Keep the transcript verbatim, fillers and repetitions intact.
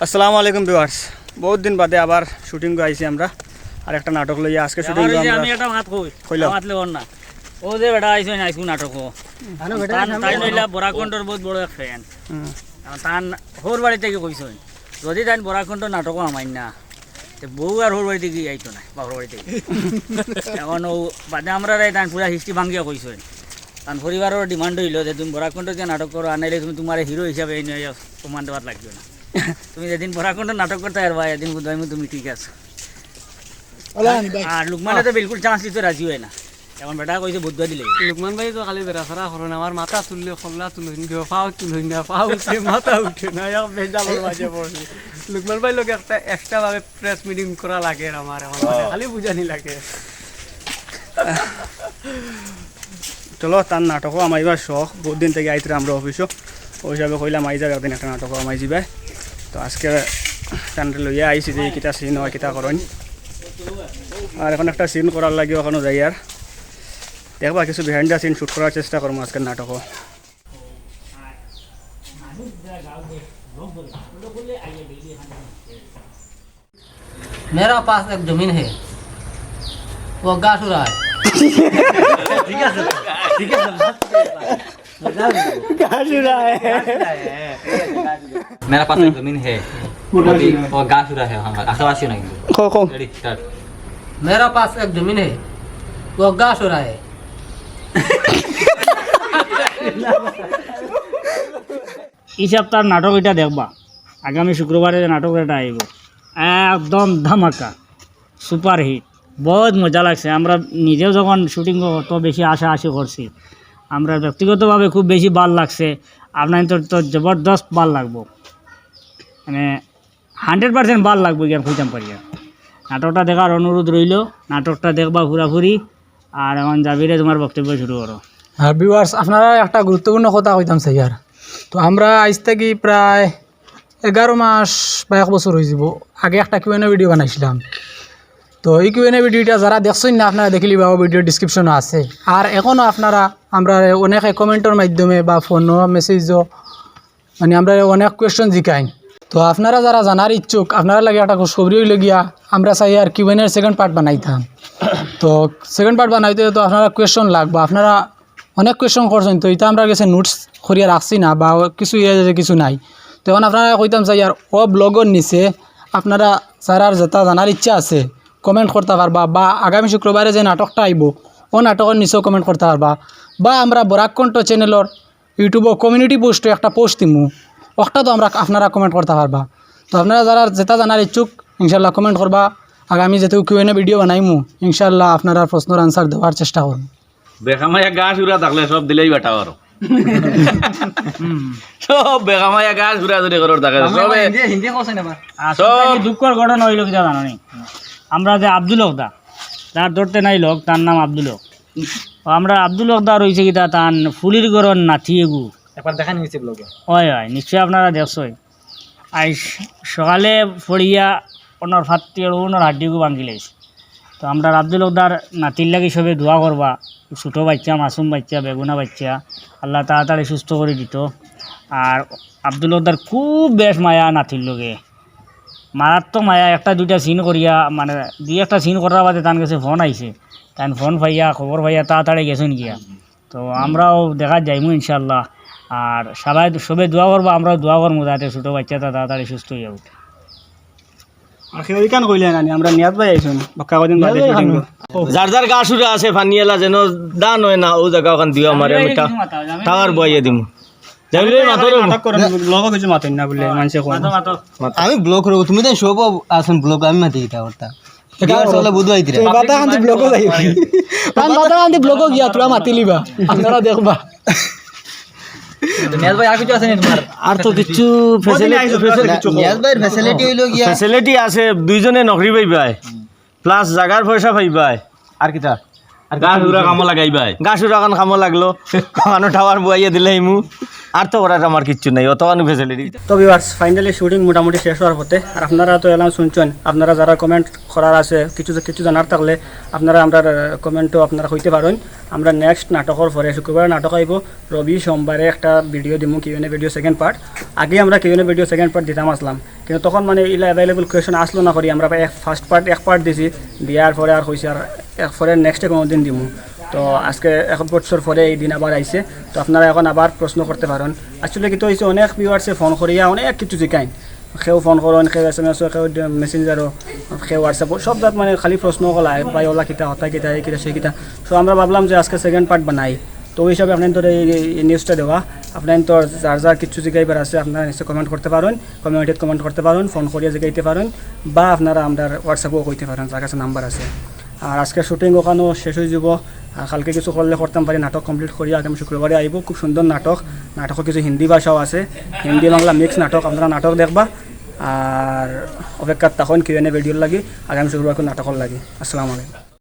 আসসালামু আলাইকুম ভিউয়ার্স, বহুত দিন বাদে আবার শুটিং আইছি আমরা। আর একটা নাটক লইয়া আজকে শুটিং আমরা আমি একটা মাত কই। কইলাম। মাত লইব না। ও যে বেটা আইছইন আইছইন নাটক। তান তাই নইলা বরাকণ্ঠর বহুত বড় এক ফ্যান। তান হউর বাড়ি থাকি কইছইন, যদি তাইন বরাকণ্ঠ নাটকো আমাইন না, তে বউ আর হউর বাড়ি থাকি আইতো না, বাপর বাড়ি থাকি। এখন ও বাদে আমরারে তান পুরা হিস্ট্রি ভাঙ্গিয়া কইছইন। তান পরিবারর ডিমান্ড অইলো যে তুমি বরাকণ্ঠ দিয়া নাটক করো, আর নাইলে তুমি তুমারে হিরো হিসাবে এই নিয়ে অপমান দেওয়ার লাগবে না। তুমি যেদিন বরাকণ্ঠ নাটক করতে পারবা, এদিন বুঝবায় তুমি ঠিক আছো। আর লুকমানে তো বিলকুল চান্স দিতে রাজি অয় না। এখন বেটা কইছে বুদ্ধা দিলে। লুকমান ভাই তো খালি বেড়াছাড়া করইন, আমার মাথা তুললে কল্লা তুলইন, কেউ পাও তুলইন না, পাও উঠে, মাথা উঠে না, এক বেজালর মাঝে পড়ছি। লুকমান ভাই লগে একটা এক্সট্রা ভাবে প্রেস মিটিং করা লাগে আমার, এখন মানে খালি বুঝানি লাগে। চলো, তান নাটকো আমাইবার শখ, বহুত দিন থাকি আইতরা আমরা অফিসো, ওই হিসাবে কইলাম আই যাও একদিন একটা নাটকো আমাই যিবায়। তো আজকে তানরে লইয়া আইছি যে কিতা সিন অয়, কিতা করইন। আর এখন একটা সিন করার লাগি ওখানো যাইয়ার, দেখবা কিছু বিহাইন্ড দ্য সিন শুট করার চেষ্টা করমু আজকের নাটকো। मेरा पास एक जमीन है, वो घास उड़ा है। ठीक है सर, ठीक है सर। घास उड़ा है। मेरा पास एक जमीन है, वो भी, वो घास उड़ा है। हाँ, हाँ, आखिर वासी नहीं। কও, কও। Ready, start। मेरा पास एक जमीन है, वो घास उड़ा है। ই সপ্তাহর নাটক ইটা দেখবা, আগামী শুক্রবারে যে নাটক ইটা আইবো, একদম ধামাকা, সুপারহিট, বহুত মজা লাগছে। আমরা নিজেও যখন শুটিং অত বেশি আশা আশি করছি, আমরা ব্যক্তিগতভাবে খুব বেশি ভালা লাগছে। আপনাইনতর তো জবরদস্ত ভালা লাগবো, মানে হান্ড্রেড পার্সেন্ট ভালা লাগবো, ইখান কইতাম পারি আর। নাটকটা দেখার অনুরোধ রইলো, নাটকটা দেখবা পুরাপুরি। আর এখন জাবিরে তুমার বক্তব্য শুরু করো। আর ভিউয়ার্স, আপনারারে একটা গুরুত্বপূর্ণ কথা কইতাম চাইয়ার। তো আমরা আইজ থাকি প্রায় এগারো মাস বা এক বছর অইযিবো, আগে একটা কিউ এন এ ভিডিও বানাইছিলাম। তো ই কিউ এন এ ভিডিওটা যারা দেখছইন না, আপনারা দেখিলিবা, ও ভিডিও ডেসক্রিপশনো আছে। আর এখনো আপনারা আমরারে অনেকে কমেন্টর মাধ্যমে বা ফোনো মেসেজো মানে আমরারে অনেক কোয়েশ্চন জিকাইন। তো আপনারা যারা জানার ইচ্ছুক, আপনারার লাগি একটা খুশখবরি অইলো গিয়া, আমরা চাইয়ার কিউ এন এর সেকেন্ড পার্ট বানাইতাম। তো সেকেন্ড পার্ট বানাইতে তো আপনারার কোয়েশ্চন লাগবো, আপনারা অনেক কোয়েশ্চন করছইন, তো ইটা আমরার গেছে নোটস করিয়া রাখছি না বা কিছু ইয়ে যে কিছু নাই। তো এখন আপনারারে কইতাম চাইয়ার ও ব্লগর নিচে আপনারা যারার যেটা জানার ইচ্ছা আছে কমেন্ট করতা পারবা, বা আগামী শুক্রবারে যে নাটকটা আইবো ও নাটকর নিচেও কমেন্ট করতা পারবা, বা আমরা বরাক কণ্ঠ চ্যানেলর ইউটিউবো কমিউনিটি পোস্টো একটা পোস্ট দিমু, ওটাত তো আমরা, আপনারা কমেন্ট করতা পারবা। তো আপনারা যারা যেটা জানার ইচ্ছুক, ইনশাল্লাহ কমেন্ট করবা। আগামী যেহেতু কিউ এন এ ভিডিও বানাইমু, ইনশাল্লাহ আপনারার প্রশ্নর আনসার দেওয়ার চেষ্টা করমু। বেখামাইয়া ঘাস উড়া থাকলে সব দিলেই বেটা পারো। সব বেখামাইয়া ঘাস উড়া যদি করার থাকে, সবে হিন্দি, হিন্দি কোশ্চেন আবার। আসলে সব কি দুঃখর ঘটনা অইলো কিতা জানো নি? আমরা যে আব্দুল হক দা, তার ধরতে নাই লোক, তার নাম আব্দুল হক। ও আমরা আব্দুল হক দা রইছে কিতা, তান ফুলির ঘরর নাতি এগু। একবার দেখানি অইছে ব্লগো। অয়, অয়, নিশ্চয় আপনারা দেখছইন। আইজ সকালে পড়িয়া ওনর ফাত্তি আর ওনর হাড্ডিগু ভাঙ্গিলাইছে। তো আমরার আব্দুল হক দার নাতির লাগি সবে দোয়া করবা। ছোটো বাইচ্চা, মাসুম বাইচ্চা, বেগুনা বাইচ্চা, আল্লায় তাড়াতাড়ি সুস্থ করি দিতো। আর আব্দুল হক দার খুব বেশ মায়া নাতির লগে, মারাত্মক মায়া। একটা দুইটা সিন করিয়া, মানে দুই একটা সিন করার বাদে তান গেছে ফোন আইছে, তান ফোন পাইয়া, খবর পাইয়া তাড়াতাড়ি গেছইন গিয়া। তো আমরাও দেখা যাইমু ইনশাল্লাহ। আর সবাই, সবে দোয়া করবা, আমরাও দোয়া করমু যাতে ছোটো বাইচ্চাটা তাড়াতাড়ি সুস্থ অইয়া উঠে। আর কেউ ইখান কইলে না নি, আমরা নিয়াজ ভাই আইছইন, বাক্কা কদিন বাদে শুটিং। যার যার ঘাস উড়া আছে, পানিয়ালা যেন ধান অয় না, ও জাগা ওখান দিও আমারে, আমি টা-, টাওয়ার বইয়া দিমু। জামিল ভাই, মাতো রে। নাটক করইন, ব্লগো কিছু মাতইন না বুলে, মানষে কয়। আমি ব্লগ করবো, তুমি তো সব আছেন ব্লগ, আমি মাতি দিতে পারতাম। ভিউয়ার্স অকলে বুঝবায় দিরা। তে বাদে কান্দি ব্লগো যাই। তান বাদে কান্দি ব্লগো গিয়া তোরা মাতিলিবা। আপনারা দেখবা। তো নিয়াজ ভাই, আর কিছু আছে নি তোমার? আর তো কিছু ফেসিলিটি, নিয়াজ ভাইর ফেসিলিটি অইলো গিয়া। ফেসিলিটি আছে, দুইজনে নকরি পাইবায়, প্লাস জাগার পয়সা পাইবায়। আর কিতা? আর গাছ উড়া কামো লাগাইবায়। গাছ উড়া কান কামো লাগলো। কানো টাওয়ার বইয়া দিলে ইমু। আর তো করার আমার কিচ্ছু নাই, অত কানো ফেসিলিটি। তো ভিউয়ার্স, ফাইনালি শুটিং মোটামুটি শেষ হওয়ার পথে। আর আপনারা তো এলান শুনছেন, আপনারা যারা কমেন্ট করার আছে, কিছু কিছু জানার থাকলে আপনারা আমরা কমেন্টও আপনারা কইতে পারেন। আমরা নেক্সট নাটকর পরে, শুক্রবারে নাটক আইব, রবি সোমবারে একটা ভিডিও দিমু, Q N A video second part. আগে আমরা Q N A video second part দিতাম আসলাম, কিন্তু তখন মানে ইলা অ্যাভেলেবল কোয়েশন আসলো না করি, আমরা প্রায় এক ফার্স্ট পার্ট এক পার্ট দিছি, দেওয়ার পরে আর কইছি আর এক পরে নেক্সটে কোনো দিন দিমু। তো আজকে এক বছর পরে এই দিন আবার আইছে। তো আপনারা এখন আবার প্রশ্ন করতে পারেন। আসলে কিতা হইছে, অনেক ভিউয়ার্সে ফোন করিয়া অনেক কিছু জিকাইন, কেউ ফোন করইন, কেউ এস এম এসও, কেউ মেসেঞ্জারও, কেউ হোয়াটসঅ্যাপও, সব জাত মানে খালি প্রশ্ন করা, ভাই ওলা কিতা, হতা কিতা, এই কিতা, সেই কিতা। তো আমরা ভাবলাম যে আজকে সেকেন্ড পার্ট বানাই। তো ওই হিসাবে আপনার তোর এই নিউজটা দেওয়া, আপনার তোর যার যার কিছু জিগাইবার আছে আপনারা নিচে কমেন্ট করতে পারেন, কমিউনিটিত কমেন্ট করতে পারেন, ফোন করিয়া জিগাইতে পারেন, বা আপনারা আমরা হোয়াটসঅ্যাপও কইতে পারেন, যার কাছে নাম্বার আছে। আর আজকে শুটিং ওখানেও শেষ হয়ে যাব। আর কালকে কিছু করলে করতাম পারি, নাটক কমপ্লিট করি আগামী শুক্রবারে আইব। খুব সুন্দর নাটক, নাটকও কিছু হিন্দি ভাষাও আছে, হিন্দি বাংলা মিক্স নাটক। আপনারা নাটক দেখবা আর অপেক্ষাত থাকুন কিউ এন এ ভিডিওর লাগি, আগামী শুক্রবার নাটকর লাগি। আসসালামু আলাইকুম।